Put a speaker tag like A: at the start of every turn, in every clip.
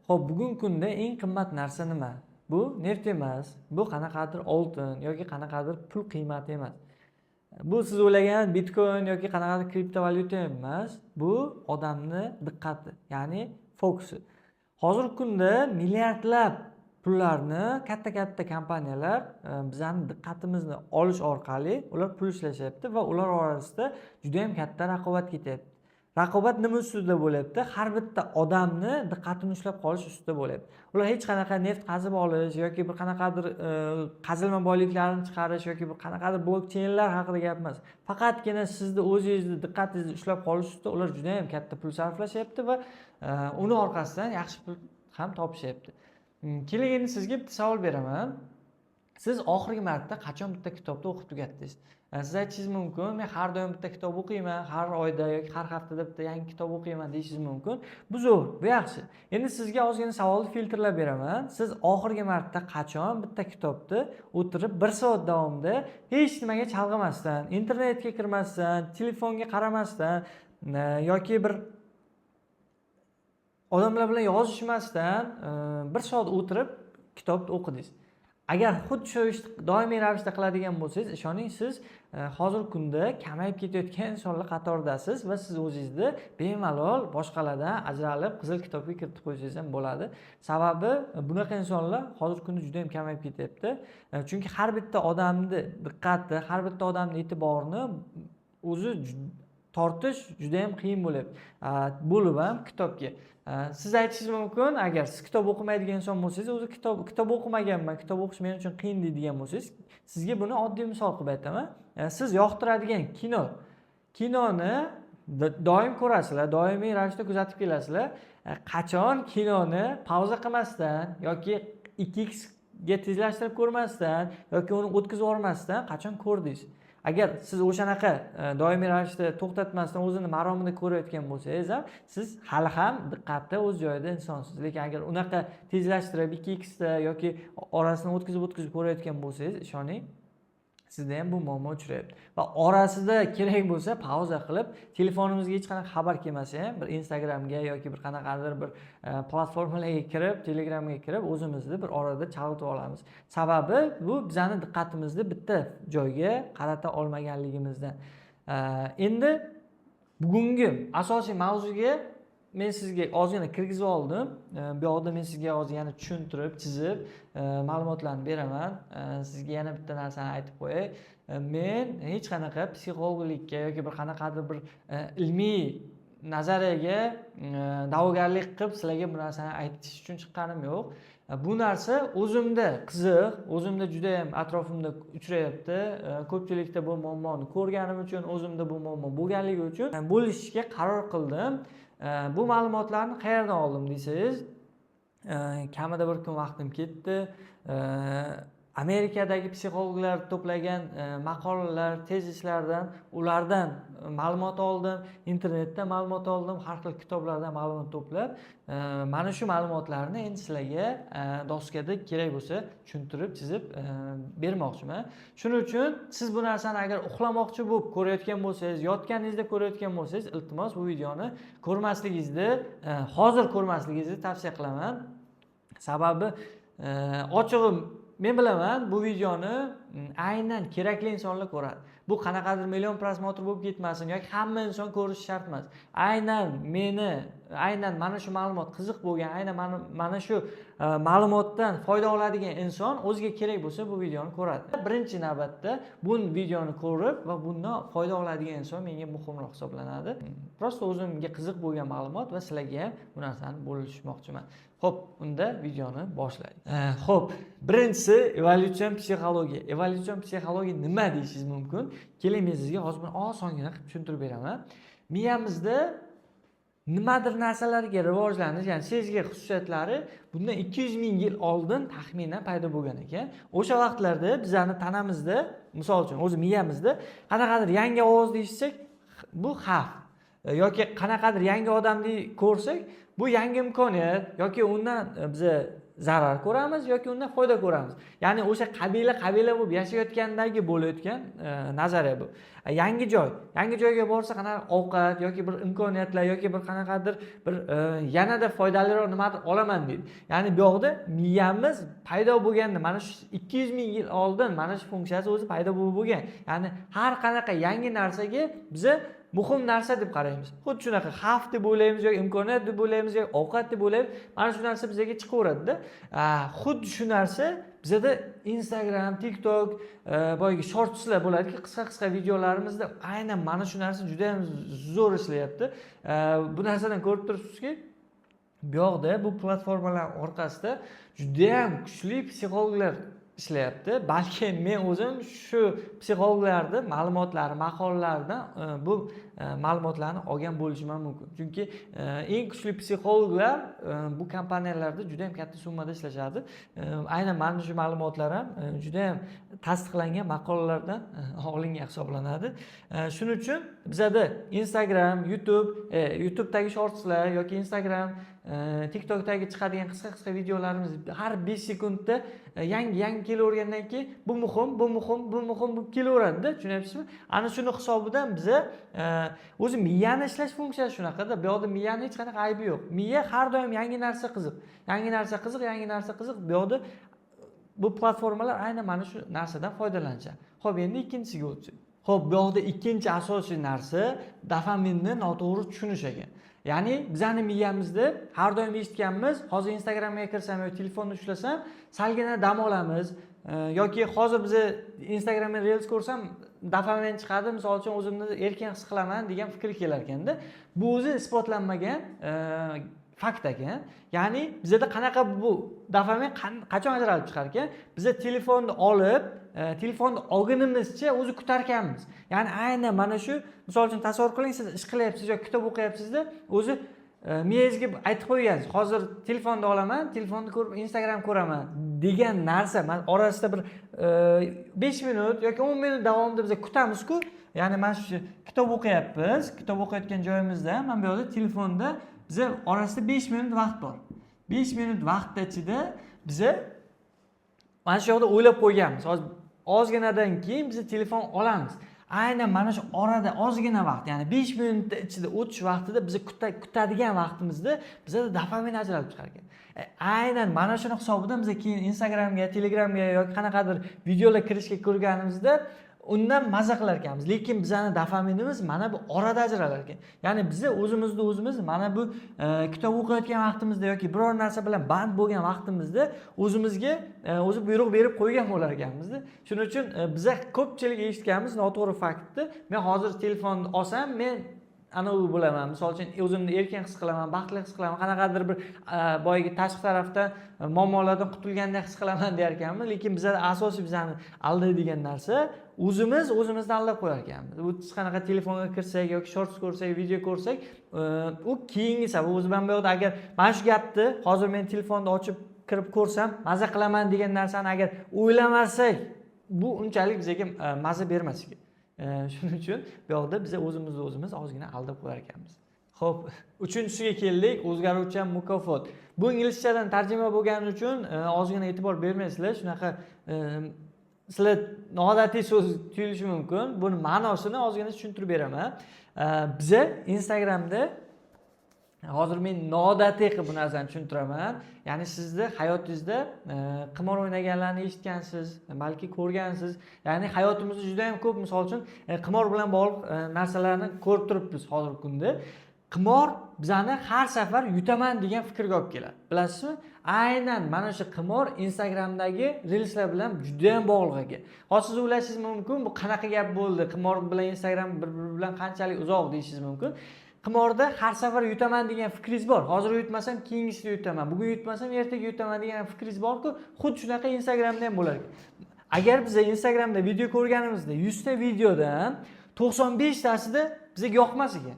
A: Ho'p, bugungi kunda eng qimmat narsa nima? Bu neft emas, bu qanaqadir oltin yoki qanaqadir pul qiymati emas. Bu siz o'ylagan bitcoin yoki qanaqadir kriptovalyuta emas, bu odamni diqqati, ya'ni fokusi. Hozirgi kunda milliardlab pullarni katta katta kompaniyalar bizani diqqatimizni olish orqali ular pul ishlashyapti va ular orasida juda yam katta raqobat ketyapti. Raqobat nima ustida bo'lyapti? Har bitta odamni diqqatini ushlab qolish ustida bo'lyapti. Ular hech qanaqa neft qazib olish yoki bir qanaqadir qazilma boyliklarni chiqarish yoki bir qanaqadir blokcheynlar haqida gap emas. Faqatgina sizni o'zingizni diqqatingizni ushlab qolish ustida ular juda yam katta pul sarflashyapti va uni orqasidan yaxshi pul ham topishyapti. Keling, endi sizga bitta savol beraman. Siz oxirgi marta qachon bitta kitobni o'qib tugatdingiz? Siz aytishingiz mumkin, men har doim bitta kitob o'qiyman, har oyda yoki har haftada bitta yangi kitob o'qiyman deyishingiz mumkin. Bu zo'r, bu yaxshi. Endi sizga ozgina savolni filtrlab beraman. Siz oxirgi marta qachon bitta kitobni o'tirib 1 soat davomida hech nimaga chalg'imasdan, internetga kirmasdan, telefonga qaramasdan yoki bir odamlar bilan yozishmasdan 1 soat o'tirib kitobni o'qidingiz? Agar xuddi shu ishni doimiy ravishda qiladigan bo'lsangiz, ishoning, siz hozirgi kunda kamayib ketayotgan insonlar qatoridasiz va siz o'zingizni bemalol boshqalardan ajralib, qizil kitobga kiritib qo'ysangiz ham bo'ladi. Sababi bunaqa insonlar hozirgi kunda juda ham kamayib ketyapti. Chunki har bitta odamni diqqati, har bitta odamni e'tiborini o'zi tortish juda ham qiyin bo'lyapti. Bo'lib ham kitobga. Siz aytishingiz mumkin, agar siz kitob o'qimaydigan inson bo'lsangiz, o'zi kitob o'qimaganman, kitob o'qish men uchun qiyin deydigan bo'lsangiz, sizga buni oddiy misol qilib aytaman. Siz yoqtiradigan kinoni doim ko'rasizlar, doimiy ravishda kuzatib kelasizlar. Qachon kinoni pauza qilmasdan yoki 2x ga tezlashtirib ko'rmasdan yoki uni o'tkazib yubormasdan qachon ko'rdingiz? Agar siz o'shanaqa doimiy ravishda to'xtatmasdan o'zini maromida ko'rayotgan bo'lsangiz ham, siz hali ham diqqatda o'z joyida insonsiz. Lekin agar unaqa tezlashtirib 2xda yoki orasini o'tkazib o'tkazib ko'rayotgan bo'lsangiz, ishoning, sizda ham bu muammo uchrayapti. Va orasida kerak bo'lsa pauza qilib, telefonimizga hech qanaqa xabar kelmasa ham, bir Instagramga yoki bir qanaqadir bir platformalarga kirib, Telegramga kirib, o'zimizni bir orada chalg'itib olamiz. Sababi bu bizani diqqatimizni bitta joyga qarata olmaganligimizdan. Endi bugungi asosiy mavzuga men sizga ozgina kirgizib oldim. Bu yoqda men sizga hozir yana tushuntirib, chizib ma'lumotlarni beraman. Sizga yana bitta narsani aytib qo'yay. Men hech qanaqa psixologlikka yoki bir qanaqadir bir ilmiy nazariyaga da'vogarlik qilib sizlarga bu narsani aytish uchun chiqqanim yo'q. Bu narsa o'zimda qiziq, o'zimda juda ham atrofimda uchrayapti. Ko'pchilikda bu muammoni ko'rganim uchun, o'zimda bu muammo bo'lganligi uchun bo'lishishga qaror qildim. Bu ma'lumotlarni qayerdan oldim desangiz, kamida bir kun vaqtim ketdi. Amerikadagi psixologlar to'plagan maqolalar, tezislardan, ulardan ma'lumot oldim, internetdan ma'lumot oldim, har xil kitoblardan ma'lumot to'plab, mana shu ma'lumotlarni endi sizlarga doskada kerak bo'lsa tushuntirib, chizib bermoqchiman. Shuning uchun siz bu narsani agar uxlamoqchi bo'lib ko'rayotgan bo'lsangiz, yotganingizda ko'rayotgan bo'lsangiz, iltimos, bu videoni ko'rmasligingizni, hozir ko'rmasligingizni tavsiya qilaman. Sababi ochig'i men bilaman, bu videoni aynan kerakli insonlar ko'radi. Bu qanaqadir million просмотр bo'lib ketmasin yoki hamma inson ko'rishi shart emas. Aynan meni, aynan mana shu ma'lumot qiziq bo'lgan, aynan mana shu ma'lumotdan foyda oladigan inson o'ziga kerak bo'lsa bu videoni ko'radi. Birinchi navbatda bu videoni ko'rib va bundan foyda oladigan inson menga muhimroq hisoblanadi. Просто o'zimga qiziq bo'lgan ma'lumot va sizlarga ham bu narsani bo'lishmoqchiman. Xo'p, unda videoni boshlaylik. Xo'p, birinchisi evolyutsion psixologiya. Evolyutsion psixologiya nima deyishingiz mumkin. Keling, men sizga hozir buni osongina qilib tushuntirib beraman. Miyamizda nimadir narsalarga rivojlanish, ya'ni sezgi xususiyatlari bundan 200 ming yil oldin taxminan paydo bo'lgan ekan. O'sha vaqtlarda bizani tanamizda, misol uchun, o'zi miyamizda qanaqadir yangi ovozni eshitsak, bu xavf yoki qanaqadir yangi odamni ko'rsak, Bu yangi imkoniyat, yoki undan biza zarar ko'ramiz yoki undan foyda ko'ramiz. Ya'ni o'sha qabila qabila bo'lib yashayotgandagi bo'layotgan nazariya bu. Yangi joy, yangi joyga borsa, qanaqa ovqat yoki bir imkoniyatlar yoki bir qanaqadir bir yanada foydaliroq nimadir olaman deydi. Ya'ni bu yoqda miyamiz paydo bo'lganda, mana shu 200 000 yil oldin mana shu funksiyasi o'zi paydo bo'lib bo'lgan. Ya'ni har qanaqa yangi narsaga biza muhim narsa deb qaraymiz. Xuddi shunaqa xavf deb o'ylaymiz yoki imkoniyat deb o'ylaymiz yoki ovqat deb o'ylaymiz, mana shu narsa bizga chiqaveradida. Xuddi shu narsa bizada Instagram, TikTok, boyagi shortslar bo'ladiki, qisqa qisqa videolarimizda aynan mana shu narsa juda yam zo'r ishlayapti. Bu narsadan ko'rib turibsizki, bu yoqda bu platformalar orqasida judayam kuchli psixologlar ishlayapti. Balki men o'zim shu psixologlarni ma'lumotlari, maqolalaridan bu ma'lumotlarni olgan bo'lishim ham mumkin, chunki eng kuchli psixologlar bu kompaniyalarda juda yam katta summada ishlashadi. Aynan mana shu ma'lumotlar ham juda yam tasdiqlangan maqolalardan olingan hisoblanadi. Shuning uchun bizada Instagram, YouTube, YouTubedagi shortslar yoki Instagram, TikTokdagi chiqadigan qisqa qisqa videolarimiz har 5 sekundda yangi yangi kelavergandan keyin bu muhim, bu muhim, bu muhim bo'lib kelaveradida, tushunyapsizmi? Ana shuni hisobidan biza o'zi miyani ishlash funksiyasi shunaqada. Bu yoqda miyani hech qanaqa aybi yo'q. Miya har doim yangi narsa qiziq, yangi narsa qiziq, yangi narsa qiziq. Bu yoqda bu platformalar aynan mana shu narsadan foydalanishadi. Ho'p, endi ikkinchisiga o'tsak. Ho'p, bu yoqda ikkinchi asosiy narsa dopaminni noto'g'ri tushunish ekan. Ya'ni bizani miyamizda har doim eshitganmiz: hozir Instagramga kirsam yoki telefonni ushlasam, salgina dam olamiz, yoki hozir biza Instagramda reels ko'rsam, dopamin chiqadi, misol uchun, o'zimni erkin his qilaman degan fikr kelar ekanda. Bu o'zi isbotlanmagan fakt ekan. Ya'ni bizada qanaqa bu dopamin qachon ajralib chiqar ekan? Biza telefonni olib, telefonni olgunimizcha o'zi kutar ekanmiz. Ya'ni aynan mana shu, misol uchun, tasavvur qiling, siz ish qilyapsiz yoki kitob o'qiyapsizda, o'zi miyangizga aytib qo'ygansiz: hozir telefonni olaman, telefonni ko'rib, Instagram ko'raman degan narsa. Mana orasida bir 5 minut yoki 10 minut davomida biz kutamizku. Ya'ni mana shu kitob o'qiyapmiz, kitob o'qiyotgan joyimizda mana bu yoqda telefonda biza orasida 5 minut vaqt bor. 5 minut vaqt ichida biza mana shu yoqda o'ylab qo'yganmiz: hozir ozginadan keyin biza telefon olamiz. Aynan mana shu orada ozgina vaqt, ya'ni 5 minutni ichida o'tish vaqtida, biza kutadigan vaqtimizda bizada dopamin ajralib chiqar ekan. Aynan mana shuni hisobidan biza keyin Instagramga, Telegramga yoki qanaqadir videolar kirishga ko'rganimizda undan maza qilar ekanmiz. Lekin bizani dopaminimiz mana bu orada ajralar ekan. Ya'ni biza o'zimizni o'zimiz mana bu kitob o'qiyotgan vaqtimizda yoki biror narsa bilan band bo'lgan vaqtimizda o'zimizga o'zi buyruq berib qo'ygan bo'lar ekanmizda. Shuning uchun biza ko'pchilik eshitganmiz noto'g'ri faktni: men hozir telefonni olsam, men anavi bo'laman, misol uchun, o'zimni erkin his qilaman, baxtli his qilaman, qanaqadir bir boyagi tashqi tarafdan muammolardan qutulgandek his qilaman deyar ekanmiz. Lekin bizada asosiy bizani aldaydigan narsa, o'zimiz o'zimizni aldab qo'yar ekanmiz. U hech qanaqa telefonga kirsak yoki shorts ko'rsak, video ko'rsak, u keyingi sabab o'zi. Mana bu yoqda agar mana shu gapni, hozir men telefonni ochib kirib ko'rsam, maza qilaman degan narsani agar o'ylamasak, bu unchalik bizga maza bermas ekan. Shuning uchun bu yoqda biza o'zimizni o'zimiz ozgina aldab qo'yar ekanmiz. Ho'p, uchinchisiga keldik: o'zgaruvchan mukofot. Bu inglizchadan tarjima bo'lgani uchun ozgina e'tibor bermaysizlar. Shunaqa sizlar noodatiy so'z tuyulishi mumkin. Buni ma'nosini ozgina tushuntirib beraman. Biza Instagramda, hozir men noodatiy qilib bu narsani tushuntiraman. Ya'ni sizni hayotingizda qimor o'ynaganlarni eshitgansiz, balki ko'rgansiz. Ya'ni hayotimizda juda yam ko'p, misol uchun, qimor bilan bog'liq narsalarni ko'rib turibmiz hozirgi kunda. Qimor bizani har safar yutaman degan fikrga olib keladi, bilasizmi? Aynan mana shu qimor Instagramdagi reelslar bilan judayam bog'liq ekan. Hozir siz o'ylashingiz mumkin, bu qanaqa gap bo'ldi, qimor bilan Instagram bir biri bilan qanchalik uzoq deyishingiz mumkin. Qimorda har safar yutaman degan fikringiz bor. Hozir yutmasam, keyingisida yutaman, bugun yutmasam, ertaga yutaman degan fikringiz borku. Xuddi shunaqa Instagramda ham bo'lar ekan. Agar biza Instagramda video ko'rganimizda 100 ta videodan 95tasida bizga yoqmas ekan,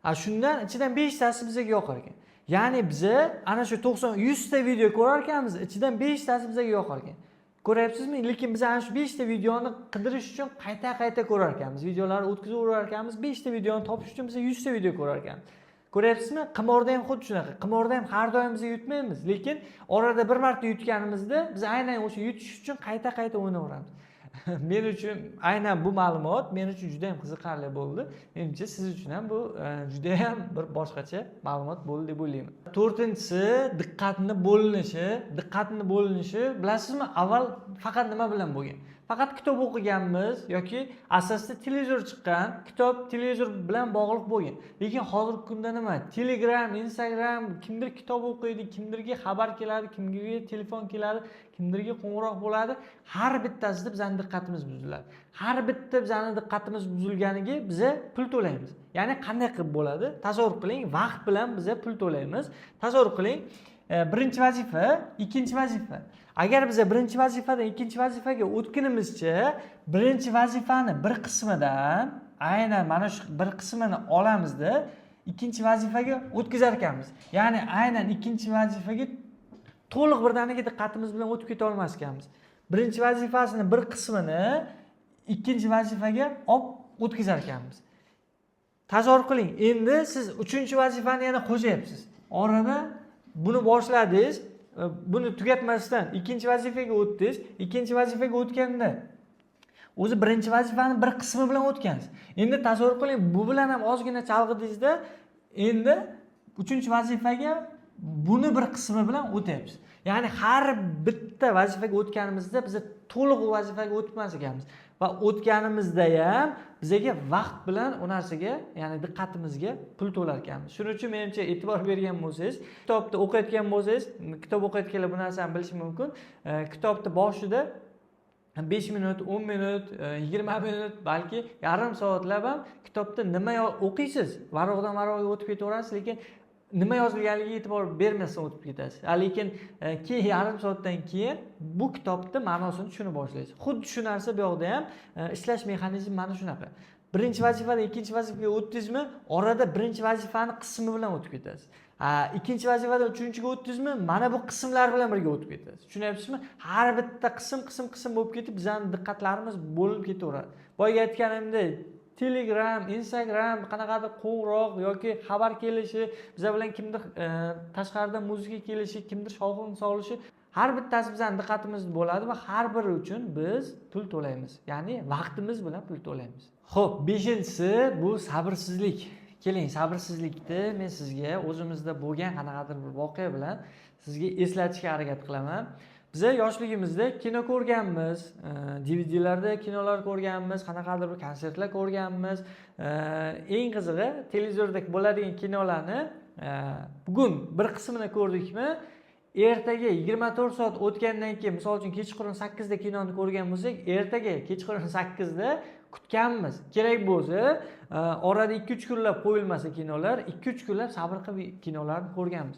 A: a shundan ichidan beshtasi bizga yoqar ekan. Ya'ni biza ana shu 90, 100 ta video ko'rar ekanmiz, ichidan beshtasi bizga yoqar ekan, ko'ryapsizmi? Lekin biz ana shu beshta videoni qidirish uchun qayta qayta ko'rar ekanmiz, videolarni o'tkazaverar ekanmiz. Beshta videoni topish uchun biz 100 ta video ko'rar ekanmiz. Ko'ryapsizmi? Qimorda ham xuddi shunaqa. Qimorda ham har doim biz yutmaymiz, lekin orada bir marta yutganimizda biz aynan o'sha yutish uchun qayta-qayta o'ynayveramiz. Men uchun aynan bu ma'lumot men uchun juda ham qiziqarli bo'ldi. Menimcha, siz uchun ham bu juda ham bir boshqacha ma'lumot bo'ldi deb o'ylayman. To'rtinchisi, diqqatni bo'linishi. Diqqatni bo'linishi, bilasizmi, avval faqat nima bilan bo'lgan? Faqat kitob o'qiganmiz yoki asosda televizor chiqqan, kitob televizor bilan bog'liq bo'lgan. Lekin hozirgi kunda nima? Telegram, Instagram, kimdir kitob o'qiydi, kimdirga xabar keladi, kimdirga telefon keladi, kimdirga qo'ng'iroq bo'ladi. Har bittasida bizning diqqatimiz buziladi. Har bitta bizning diqqatimiz buzilganiga biza pul to'laymiz. Ya'ni qanday qilib bo'ladi? Tasavvur qiling, vaqt bilan biza pul to'laymiz. Tasavvur qiling, birinchi vazifa, ikkinchi vazifa. Agar biza birinchi vazifadan ikkinchi vazifaga o'tgunimizcha birinchi vazifani bir qismidan, aynan mana shu bir qismini olamizda, ikkinchi vazifaga o'tkazar ekanmiz. Ya'ni aynan ikkinchi vazifaga to'liq birdaniga diqqatimiz bilan o'tib keta olmas ekanmiz. Birinchi vazifasini bir qismini ikkinchi vazifaga olib o'tkazar ekanmiz. Tasavvur qiling, endi siz uchinchi vazifani yana qo'shyapsiz. Orada buni boshladingiz, buni tugatmasdan ikkinchi vazifaga o'tdingiz. Ikkinchi vazifaga o'tganda o'zi birinchi vazifani bir qismi bilan o'tgansiz. Endi tasavvur qiling, bu bilan ham ozgina chalg'idingizda, endi uchinchi vazifaga buni bir qismi bilan o'tyapsiz. Ya'ni har bitta vazifaga o'tganimizda biz to'liq u vazifaga o'tmas ekanmiz va o'tganimizda ham bizaga vaqt bilan u narsaga, ya'ni diqqatimizga pul to'lar ekanmiz. Shuning uchun, menimcha, e'tibor bergan bo'lsangiz, kitobni o'qiyotgan bo'lsangiz, kitob o'qiyotganlar bu narsani bilishi mumkin. Kitobni boshida 5 minut, 10 minut, 20 minut, balki yarim soatlab ham kitobda nima o'qiysiz, varog'dan varog'ga o'tib ketaverasiz, lekin nima yozilganligiga e'tibor bermasdan o'tib ketasiz. Lekin keyin yarim soatdan keyin bu kitobni ma'nosini tushuna boshlaysiz. Xuddi shu narsa bu yoqda ham ishlash mexanizmi mana shunaqa. Birinchi vazifadan ikkinchi vazifaga o'tdingizmi, orada birinchi vazifani qismi bilan o'tib ketasiz. Ikkinchi vazifadan uchinchiga o'tdingizmi, mana bu qismlar bilan birga o'tib ketasiz. Tushunyapsizmi? Har bitta qism, qism, qism bo'lib ketib, bizani diqqatlarimiz bo'linib ketaveradi. Boyagi aytganimdek, Telegram, Instagram, qanaqadir qo'ng'iroq yoki xabar kelishi, biza bilan kimdir tashqaridan muzika kelishi, kimdir shovqin solishi, har bittasi bizani diqqatimiz bo'ladi va har biri uchun biz pul to'laymiz. Ya'ni vaqtimiz bilan pul to'laymiz. Xo'p, beshinchisi bu sabrsizlik. Keling, sabrsizlikni men sizga o'zimizda bo'lgan qanaqadir bir voqea bilan sizga eslatishga harakat qilaman. Biza yoshligimizda kino ko'rganmiz, DVDlarda kinolar ko'rganmiz, qanaqadir bir konsertlar ko'rganmiz. Eng qizig'i, televizorda bo'ladigan kinolarni bugun bir qismini ko'rdikmi, ertaga 24 soat o'tgandan keyin, misol uchun, kechqurun 8 da kinoni ko'rgan bo'lsak, ertaga kechqurun 8 da kutganmiz. Kerak bo'lsa, orada 2-3 kunlab qo'yilmasa kinolar, 2-3 kunlab sabr qilib kinolarni ko'rganmiz.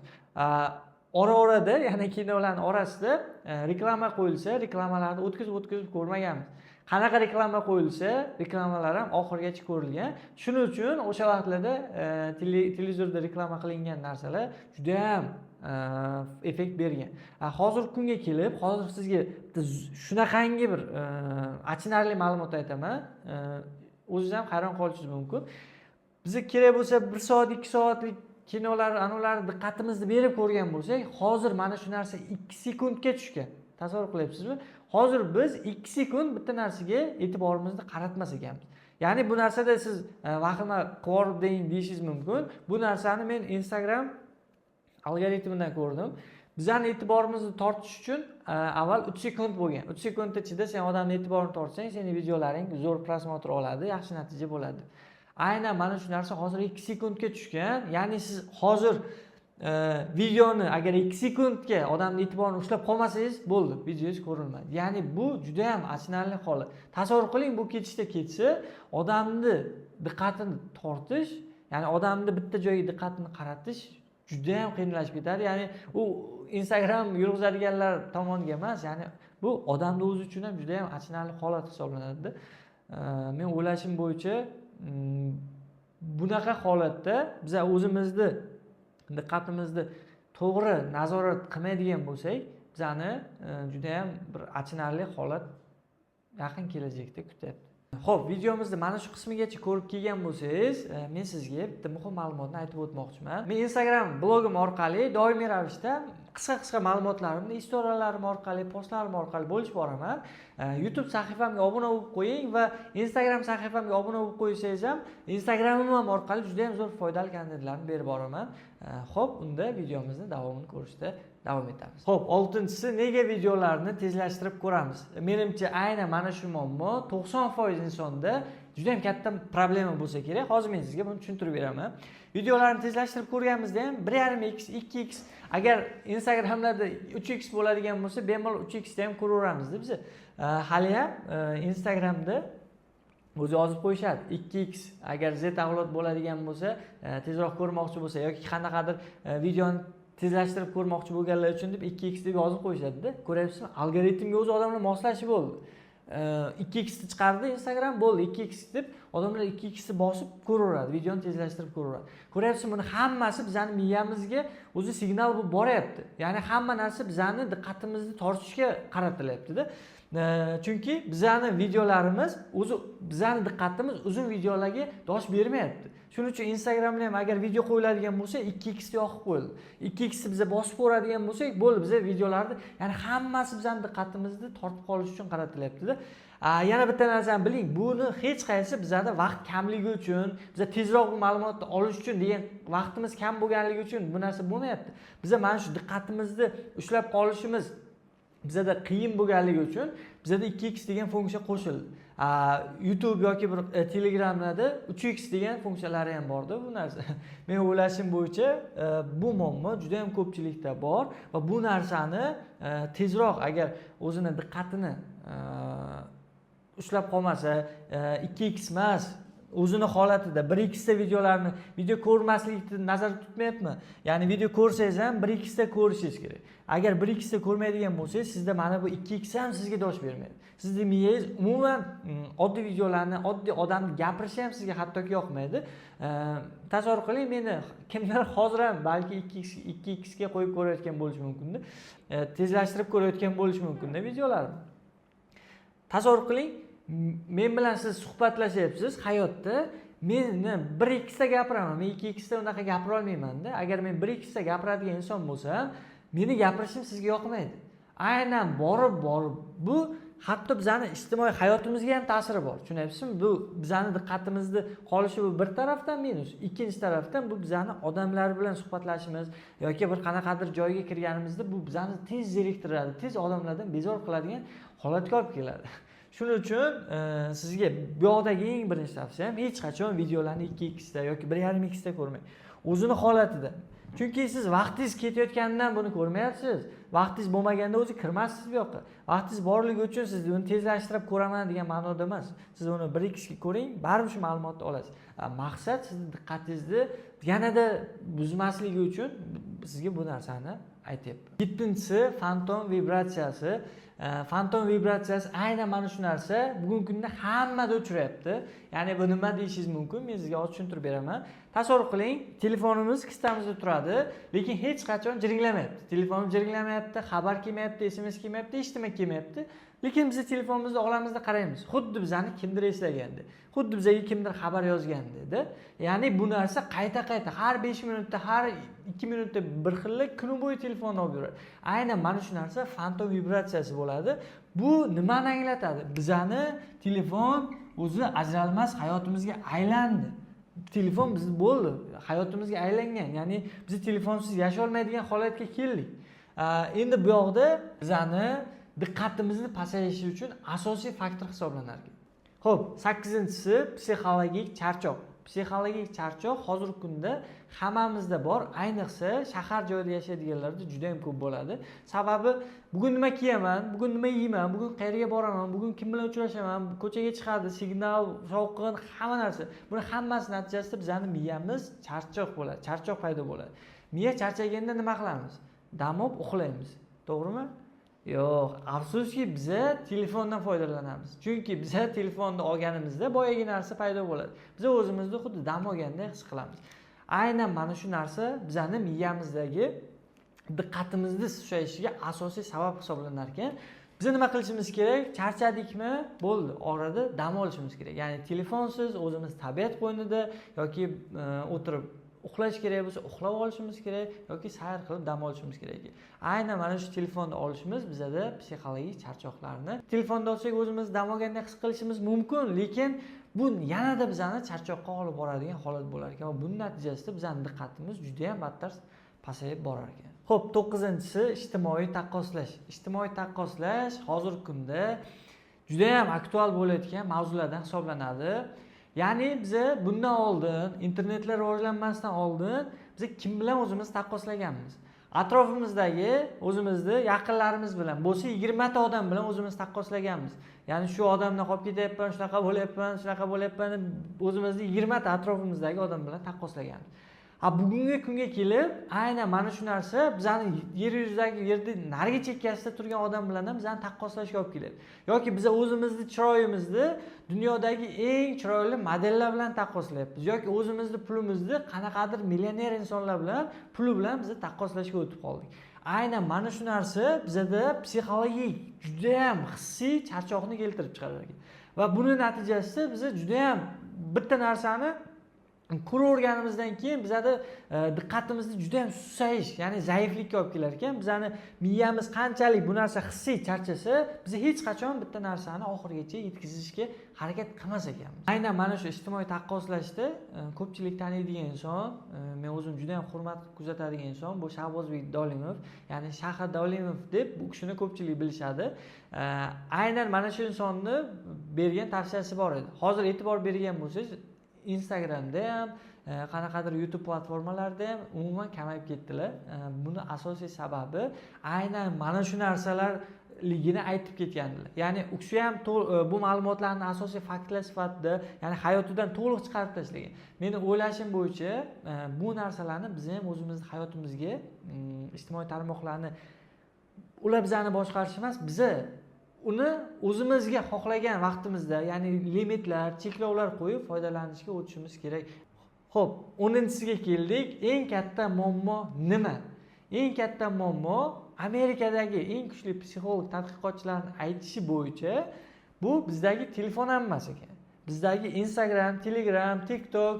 A: Ora orada, ya'ni kinolarni orasida reklama qo'yilsa, reklamalarni o'tkazib o'tkazib ko'rmaganmiz. Qanaqa reklama qo'yilsa, reklamalar ham oxirigacha ko'rilgan. Shuning uchun o'sha vaqtlarda televizorda reklama qilingan narsalar juda ham effekt bergan. Hozirgi kunga kelib, hozir sizga bitta shunaqangi bir achinarli ma'lumot aytaman. O'zingiz ham hayron qolishingiz mumkin. Bizga kerak bo'lsa 1 soat, 2 soatlik kinolar, anularni diqqatimizni berib ko'rgan bo'lsak, hozir mana shu narsa 2 sekundga tushgan. Tasavvur qilyapsizmi? Hozir biz 2 sekund bitta narsaga e'tiborimizni qaratmas ekanmiz. Ya'ni bu narsada siz vahima qilib deng deyishingiz mumkin. Bu narsani men Instagram algoritmidan ko'rdim. Bizani e'tiborimizni tortish uchun avval 3 sekund bo'lgan. 3 sekund ichida sen odamni e'tiborini tortsang, seni videolaring zo'r просмотр oladi, yaxshi natija bo'ladi. Aynan mana shu narsa hozir 2 sekundga tushgan. Ya'ni siz hozir videoni agar 2 sekundga odamni e'tiborini ushlab qolmasangiz, bo'ldi, videongiz ko'rilmaydi. Ya'ni bu juda ham achinarli holat. Tasavvur qiling, bu ketishda ketsa, odamni diqqatini tortish, ya'ni odamni bitta joyga diqqatini qaratish juda ham qiyinlashib ketadi. Ya'ni u Instagram yurg'izadiganlar tomoniga emas, ya'ni bu odamni o'zi uchun ham juda ham achinarli holat hisoblanadi. Men o'ylashim bo'yicha, bunaqa holatda biza o'zimizni diqqatimizni to'g'ri nazorat qilmaydigan bo'lsak, bizani juda ham bir achinarli holat yaqin kelajakda kutyapti. Ho'p, videomizni mana shu qismigacha ko'rib kelgan bo'lsangiz, men sizga bitta muhim ma'lumotni aytib o'tmoqchiman. Men Instagram blogim orqali doimiy ravishda qisqa qisqa ma'lumotlarimni istoriyalarim orqali, postlarim orqali bo'lishib boraman. YouTube sahifamga obuna bo'lib qo'ying va Instagram sahifamga obuna bo'lib qo'ysangiz ham, Instagramim ham orqali juda ham zo'r foydali kontentlarni berib boraman. Ho'p, unda videomizni davomini ko'rishda davom etamiz. Ho'p, oltinchisi: nega videolarni tezlashtirib ko'ramiz? Menimcha, aynan mana shu muammo 90% insonda juda ham katta problema bo'lsa kerak. Hozir men sizga buni tushuntirib beraman. Videolarni tezlashtirib ko'rganimizda ham 1,5 x, 2 x, agar Instagramlarda 3 x bo'ladigan bo'lsa, bemalol 3 xda ham ko'raveramizda biza. Haliyam Instagramda o'zi yozib qo'yishadi 2 x, agar Z avlod bo'ladigan bo'lsa, tezroq ko'rmoqchi bo'lsa yoki qanaqadir videoni tezlashtirib ko'rmoqchi bo'lganlar uchun deb 2 x deb yozib qo'yishadida. Ko'ryapsizmi, algoritmga o'zi odamlar moslashib bo'ldi. 2 xni chiqardi Instagram, bo'ldi, 2 x deb odamlar 2 xni bosib ko'raveradi, videoni tezlashtirib ko'raveradi. Ko'ryapsizmi, buni hammasi bizani miyamizga o'zi signal bo'lib boryapti, ya'ni hamma narsa bizani diqqatimizni tortishga qaratilyaptida. Chunki bizani videolarimiz o'zi, bizani diqqatimiz uzun videolarga dosh bermayapti. Shuning uchun Instagramda ham agar video qo'yiladigan bo'lsa, 2 xni yoqib qo'yildi. 2 xni biza bosib ko'radigan bo'lsak, bo'ldi, biza videolarni, ya'ni hammasi bizani diqqatimizni tortib qolish uchun qaratilyaptida. Yana bitta narsani biling, buni hech qaysi bizada vaqt kamligi uchun, biza tezroq bu ma'lumotni olish uchun degan, vaqtimiz kam bo'lganligi uchun bu narsa bo'lmayapti. Biza mana shu diqqatimizni ushlab qolishimiz bizada qiyin bo'lganligi uchun bizada 2 x degan funksiya qo'shildi. YouTube yoki bir Telegramlarda 3 x degan funksiyalari ham borda bu narsa. Men o'ylashim bo'yicha, bu muammo juda yam ko'pchilikda bor va bu narsani tezroq agar o'zini diqqatini ushlab qolmasa, 2 x emas, o'zini holatida 1 xda videolarni, video ko'rmaslikni nazarda tutmayapman, ya'ni video ko'rsangiz ham 1 xda ko'rishingiz kerak. Agar 1 xda ko'rmaydigan bo'lsangiz, sizda mana bu 2 x ham sizga dosh bermaydi. Sizni miyangiz umuman oddiy videolarni, oddiy odamni gapirishi ham sizga hattoki yoqmaydi. Tasavvur qiling, meni kimdir hozir ham balki 2 x, 2 xga qo'yib ko'rayotgan bo'lishi mumkinda, tezlashtirib ko'rayotgan bo'lishi mumkinda videolarimni. Tasavvur qiling, men bilan siz suhbatlashyapsiz hayotda, meni 1 xda gapiraman, men 2 xda unaqa gapira olmaymanda. Agar men 1 xda gapiradigan inson bo'lsam, meni gapirishim sizga yoqmaydi. Aynan borib borib bu hatto bizani ijtimoiy hayotimizga ham ta'siri bor, tushunyapsizmi? Bu bizani diqqatimizni qolishi, bu bir tarafdan minus, ikkinchi tarafdan bu bizani odamlar bilan suhbatlashimiz yoki bir qanaqadir joyga kirganimizda bu bizani tez zeriktiradi, tez odamlardan bezor qiladigan holatga olib keladi. Shuning uchun sizga bu yoqdagi eng birinchi tavsiyam: hech qachon videolarni 2 xda yoki 1,5 xda ko'rmang, o'zini holatida. Chunki siz vaqtingiz ketayotganidan buni ko'rmayapsiz. Vaqtingiz bo'lmaganda o'zi kirmassiz bu yoqqa. Vaqtingiz borligi uchun siz uni tezlashtirib ko'raman degan ma'noda emas. Siz uni 1 xga ko'ring, baribir shu ma'lumotni olasiz. Maqsad sizni diqqatingizni yanada buzmasligi uchun sizga bu narsani aytyapman. Yettinchisi: fantom vibratsiyasi. Fantom vibratsiyasi, aynan mana shu narsa bugungi kunda hammada uchrayapti. Ya'ni bu nima deyishingiz mumkin, men sizga hozir tushuntirib beraman. Tasavvur qiling, telefonimiz kissamizda turadi, lekin hech qachon jiringlamayapti. Telefonimiz jiringlamayapti, xabar kelmayapti, SMS kelmayapti, hech nima kelmayapti, lekin biz telefonimizni olamizda qaraymiz, xuddi bizani kimdir eslaganda, xuddi bizga kimdir xabar yozgandada. Ya'ni bu narsa qayta qayta har 5 minutda, har 2 minutda bir xilla kuni bo'yi telefonni olib yuradi. Aynan mana shu narsa fantom vibratsiyasi bo'ladi. Bu nimani anglatadi? Bizani telefon o'zi ajralmas hayotimizga aylandi. Telefon bizni, bo'ldi, hayotimizga aylangan, ya'ni biz telefonsiz yasholmaydigan holatga keldik. Endi bu yoqda bizani diqqatimizni pasayishi uchun asosiy faktor hisoblanar ekan. Ho'p, sakkizinchisi: psixologik charchoq. Psixologik charchoq hozirgi kunda hammamizda bor, ayniqsa shahar joyida yashaydiganlarda juda yam ko'p bo'ladi. Sababi bugun nima kiyaman, bugun nima yeyman, bugun qayerga boraman, bugun kim bilan uchrashaman, ko'chaga chiqadi, signal, shovqin, hamma narsa, buni hammasi natijasida bizani miyamiz charchoq bo'ladi, charchoq paydo bo'ladi. Miya charchaganda nima qilamiz? Dam olib uxlaymiz, to'g'rimi? Yo'q, afsuski, biza telefondan foydalanamiz, chunki biza telefonni olganimizda boyagi narsa paydo bo'ladi, biza o'zimizni xuddi dam olgandek his qilamiz. Aynan mana shu narsa bizani miyamizdagi diqqatimizni susayishiga asosiy sabab hisoblanar ekan. Biz nima qilishimiz kerak? Charchadikmi, bo'ldi, orada dam olishimiz kerak. Ya'ni telefonsiz o'zimiz tabiat qo'ynida yoki o'tirib uxlash kerak bo'lsa, uxlab olishimiz kerak yoki sayr qilib dam olishimiz kerak. Aynan mana shu telefonni olishimiz bizada psixologik charchoqlarni, telefonda olsak, o'zimiz dam olgandek his qilishimiz mumkin, lekin bu yanada bizani charchoqqa olib boradigan holat bo'lar ekan va buni natijasida bizani diqqatimiz judayam battar pasayib borar ekan. Ho'p, to'qqizinchisi: ijtimoiy taqqoslash. Ijtimoiy taqqoslash hozirgi kunda judayam aktual bo'layotgan mavzulardan hisoblanadi. Ya'ni biza bundan oldin, internetlar rivojlanmasdan oldin biza kim bilan o'zimizni taqqoslaganmiz? Atrofimizdagi o'zimizni yaqinlarimiz bilan bo'lsa, 20 ta odam bilan o'zimizni taqqoslaganmiz. Ya'ni shu odamdan qolib ketyapman, shunaqa bo'lyapman, shunaqa bo'lyapman deb o'zimizni 20 ta atrofimizdagi odam bilan taqqoslaganmiz. A bugungi kunga kelib aynan mana shu narsa bizani yer yuzidagi, yerni narigi chekkasida turgan odam bilan ham bizani taqqoslashga olib keladi. Yoki biza o'zimizni chiroyimizni dunyodagi eng chiroyli modellar bilan taqqoslayapmiz yoki o'zimizni pulimizni qanaqadir millioner insonlar bilan puli bilan biza taqqoslashga o'tib qoldik. Aynan mana shu narsa bizada psixologik, judayam hissiy charchoqni keltirib chiqarar ekan va buni natijasida biza judayam bitta narsani ko'raverganimizdan keyin bizada diqqatimizni judayam susayish, ya'ni zaiflikka olib kelar ekan. Bizani miyamiz qanchalik bu narsa hissiy charchasa, biz hech qachon bitta narsani oxirigacha yetkazishga harakat qilmas ekanmiz. Aynan mana shu ijtimoiy taqqoslashda ko'pchilik taniydigan inson, men o'zim juda yam hurmat qilib kuzatadigan inson, bu Shahbozbek Dolimov, ya'ni Shaha Dolimov deb bu kishini ko'pchilik bilishadi. Aynan mana shu insonni bergan tavsiyasi bor edi. Hozir e'tibor bergan bo'lsangiz, Instagramda ham, qanaqadir YouTube platformalarida ham umuman kamayib ketdilar. Buni asosiy sababi aynan mana shu narsalarligini aytib ketgandilar. Ya'ni u kishi ham bu ma'lumotlarni asosiy faktlar sifatida, ya'ni hayotidan to'liq chiqarib tashlagan. Meni o'ylashim bo'yicha, bu narsalarni biz ham o'zimizni hayotimizga, ijtimoiy tarmoqlarni ular bizani boshqarish emas, biza uni o'zimizga xohlagan vaqtimizda, ya'ni limitlar, cheklovlar qo'yib foydalanishga o'tishimiz kerak. Ho'p, 10-chisiga keldik. Eng katta muammo nima? Eng katta muammo, Amerikadagi eng kuchli psixolog tadqiqotchilarni aytishi bo'yicha, bu bizdagi telefon ham emas ekan, bizdagi Instagram, Telegram, TikTok,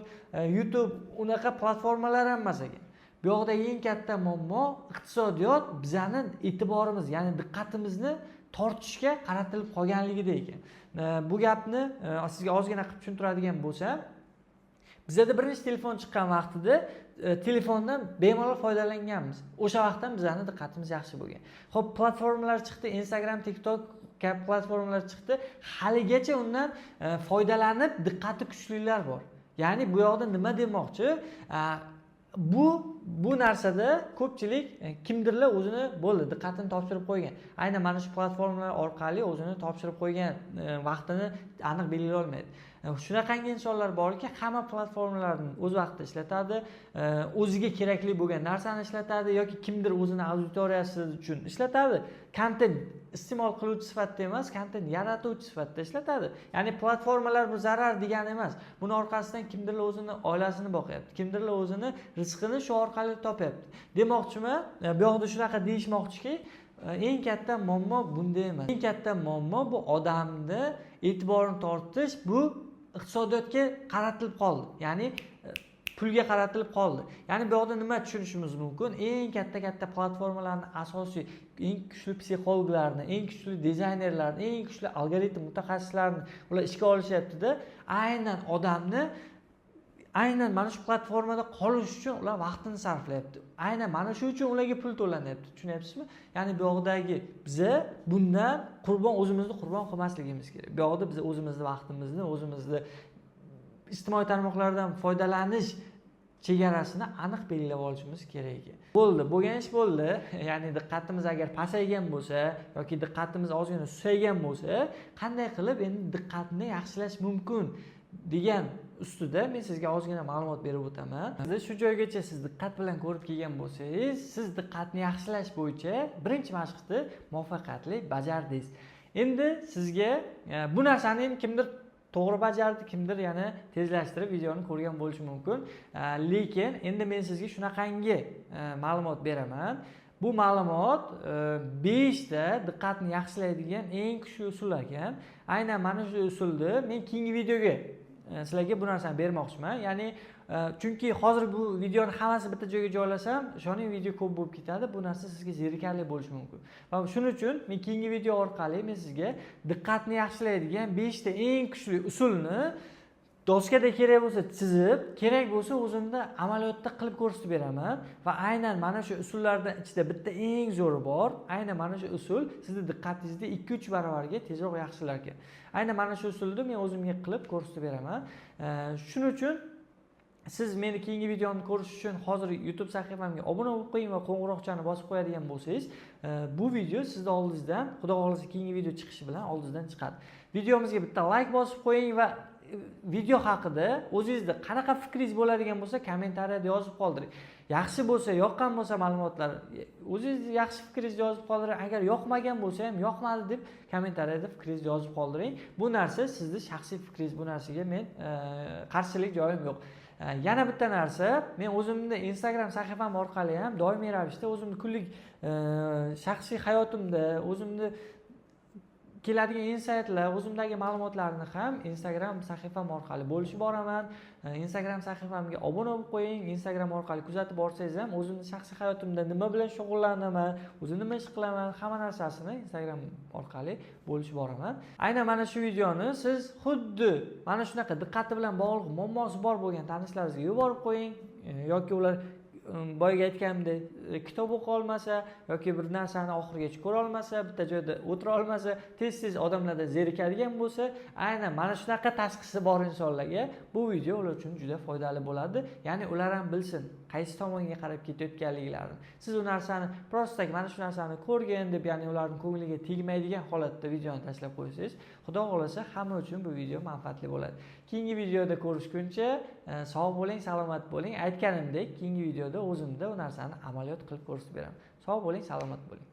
A: YouTube, unaqa platformalar ham emas ekan. Bu yoqdagi eng katta muammo iqtisodiyot bizani e'tiborimiz, ya'ni diqqatimizni tortishga qaratilib qolganligida ekan. Bu gapni sizga ozgina qilib tushuntiradigan bo'lsam, bizada birinchi telefon chiqqan vaqtida telefondan bemalol foydalanganmiz. O'sha vaqtdan bizani diqqatimiz yaxshi bo'lgan. Ho'p, platformalar chiqdi, Instagram, TikTok kabi platformalar chiqdi, haligacha undan foydalanib diqqati kuchlilar bor. Ya'ni bu yoqda nima demoqchi? Bu narsada ko'pchilik, kimdirlar o'zini, bo'ldi, diqqatini topshirib qo'ygan, aynan mana shu platformalar orqali o'zini topshirib qo'ygan, vaqtini aniq belgilay olmaydi. Shunaqangi insonlar borki, hamma platformalarni o'z vaqtida ishlatadi, o'ziga kerakli bo'lgan narsani ishlatadi yoki kimdir o'zini auditoriyasi uchun ishlatadi. Kontent iste'mol qiluvchi sifatida emas, kontent yaratuvchi sifatida ishlatadi. Ya'ni platformalar bu zarar degani emas. Buni orqasidan kimdirlar o'zini oilasini boqyapti, kimdirlar o'zini rizqini shu orqali topyapti demoqchiman. Bu yoqda shunaqa deyishmoqchiki, eng katta muammo bunda emas. Eng katta muammo bu odamni e'tiborini tortish, bu iqtisodiyotga qaratilib qoldi, ya'ni pulga qaratilib qoldi. Ya'ni bu yoqda nima tushunishimiz mumkin? Eng katta katta platformalarni asosiy eng kuchli psixologlarni, eng kuchli dizaynerlarni, eng kuchli algoritm mutaxassislarini ular ishga olishyaptida, aynan odamni aynan mana shu platformada qolish uchun ular vaqtini sarflayapti, aynan mana shu uchun ularga pul to'lanyapti. Tushunyapsizmi? Ya'ni bu yoqdagi biza bundan qurbon, o'zimizni qurbon qilmasligimiz kerak. Bu yoqda biz o'zimizni vaqtimizni, o'zimizni ijtimoiy tarmoqlardan foydalanish chegarasini aniq belgilab olishimiz kerak ekan. Bo'ldi, bo'lgan ish bo'ldi. Ya'ni diqqatimiz agar pasaygan bo'lsa yoki diqqatimiz ozgina susaygan bo'lsa, qanday qilib endi diqqatni yaxshilash mumkin degan ustida men sizga ozgina ma'lumot berib o'taman. Siz shu joygacha siz diqqat bilan ko'rib kelgan bo'lsangiz, siz diqqatni yaxshilash bo'yicha birinchi mashqni muvaffaqiyatli bajardingiz. Endi sizga bu narsani endi kimdir to'g'ri bajardi, kimdir yana tezlashtirib videoni ko'rgan bo'lishi mumkin. Lekin endi men sizga shunaqangi ma'lumot beraman. Bu ma'lumot 5 ta diqqatni yaxshilaydigan eng kuchli usul ekan. Aynan mana shu usulni men keyingi videoga sizlarga bu narsani bermoqchiman. Ya'ni chunki hozir bu videoni hammasi bitta joyga joylasam, ishoning, video ko'p bo'lib ketadi. Bu narsa sizga zerikarli bo'lishi mumkin. Va shuning uchun men keyingi video orqali men sizga diqqatni yaxshilaydigan 5 ta eng kuchli usulni doskada kerak bo'lsa chizib, kerak bo'lsa o'zimda amaliyotda qilib ko'rsatib beraman. Va aynan mana shu usullardan ichida bitta eng zo'ri bor. Aynan mana shu usul sizni diqqatingizni 2-3 barobarga tezroq yaxshilar ekan. Aynan mana shu usulni men o'zimga qilib ko'rsatib beraman. Shuning uchun siz meni keyingi videomni ko'rish uchun hozir YouTube sahifamga obuna bo'lib qo'ying va qo'ng'iroqchani bosib qo'yadigan bo'lsangiz, bu video sizni oldingizdan, Xudo xohlasa, keyingi video chiqishi bilan oldingizdan chiqadi. Videomizga bitta layk bosib qo'ying va video haqida o'zingizda qanaqa fikringiz bo'ladigan bo'lsa, kommentariyada yozib qoldiring. Yaxshi bo'lsa, yoqqan bo'lsa ma'lumotlar, o'zingizni yaxshi fikringizni yozib qoldiring. Agar yoqmagan bo'lsa ham, yoqmadi deb kommentariyada fikringizni yozib qoldiring. Bu narsa sizni shaxsiy fikringiz, bu narsaga men qarshilik joyim yo'q. Yana bitta narsa, men o'zimni Instagram sahifam orqali ham doimiy ravishda o'zimni kunlik shaxsiy hayotimda o'zimni keladigan insaytlar, o'zimdagi ma'lumotlarni ham Instagram sahifam orqali bo'lishib boraman. Instagram sahifamga obuna bo'lib qo'ying. Instagram orqali kuzatib borsangiz ham o'zimni shaxsiy hayotimda nima bilan shug'ullanaman, o'zim nima ish qilaman, hamma narsasini Instagram orqali bo'lishib boraman. Aynan mana shu videoni siz xuddi mana shunaqa diqqati bilan bog'liq muammosi bor bo'lgan tanishlaringizga yuborib qo'ying. Yoki ular boyagi aytganimdek kitob o'qiy olmasa yoki bir narsani oxirigacha ko'ra olmasa, bitta joyda o'tira olmasa, tez tez odamlarda zerikadigan bo'lsa, aynan mana shunaqa tashxisi bor insonlarga bu video ular uchun juda foydali bo'ladi. Ya'ni ular ham bilsin qaysi tomonga qarab ketayotganliklarini. Siz u narsani просто mana shu narsani ko'rgin deb, ya'ni ularni ko'ngliga tegmaydigan holatda videoni tashlab qo'ysangiz, Xudo xohlasa, hamma uchun bu video manfaatli bo'ladi. Keyingi videoda ko'rishguncha sog' bo'ling, salomat bo'ling. Aytganimdek, keyingi videoda o'zimda u narsani amaliyot qilib ko'rsatib beraman. Sog' bo'ling, salomat bo'ling.